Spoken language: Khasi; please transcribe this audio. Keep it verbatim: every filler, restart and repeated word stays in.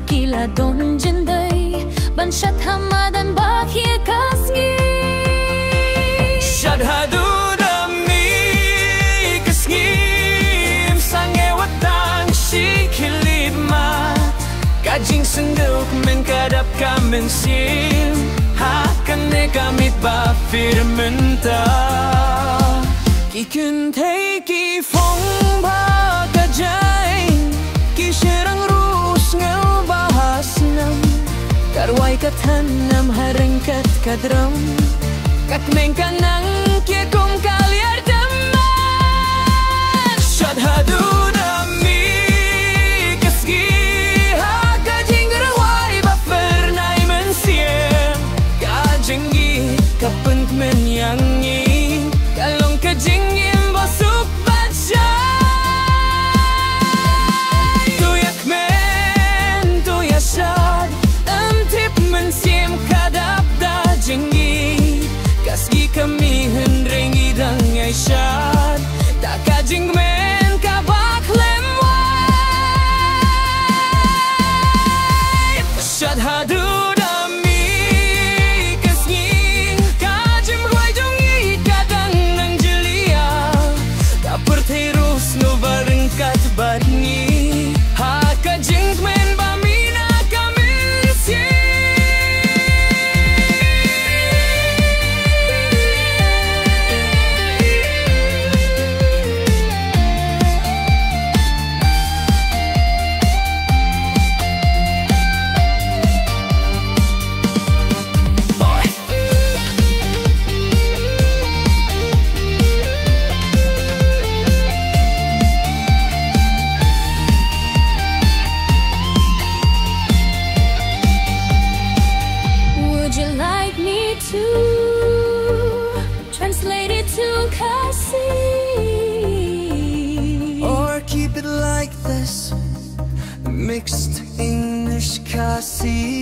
Ki la don jingdei ban shad ha madan ba khie ka sngi. Shad haduh da mih ka sngi, ym sangeh wat tang shi khlieh mat. Ka jingsngewduk mynta ka dap ka mynsiem ha kane ka miet ba pher mynta. Ki kynthei ki phong bha ka jaiñ, ki shynrang ruh sngew bha ha snam. Ka rwai ka thnam ha ryngkat ka drum, ka tmeng ka nang khie kum ka liar dam. Shad haduh da mih ka sngi ha ka jingrwai ba phyrnai mynsiem. Ka jingim ka pynkmen ïa ngi, ka long ka jingim ba suk ba jai. To ïakmen, to ïashad, ym tip mynsiem ka dap da jingim. Ka sngi ka mih hynrei ngi dang ïashad, da ka jingkmen kaba khlem wai. Shad haduh da mih ka sngi, ka jingrwai jong ngi ka dang nang jylliew. Ka pyrthei ruh sngew ba ryngkat bad ngi ha ka jingkmen ba mih na ka mynsiem. Would you like me to translate it to Khasi? Or keep it like this, mixed English Khasi.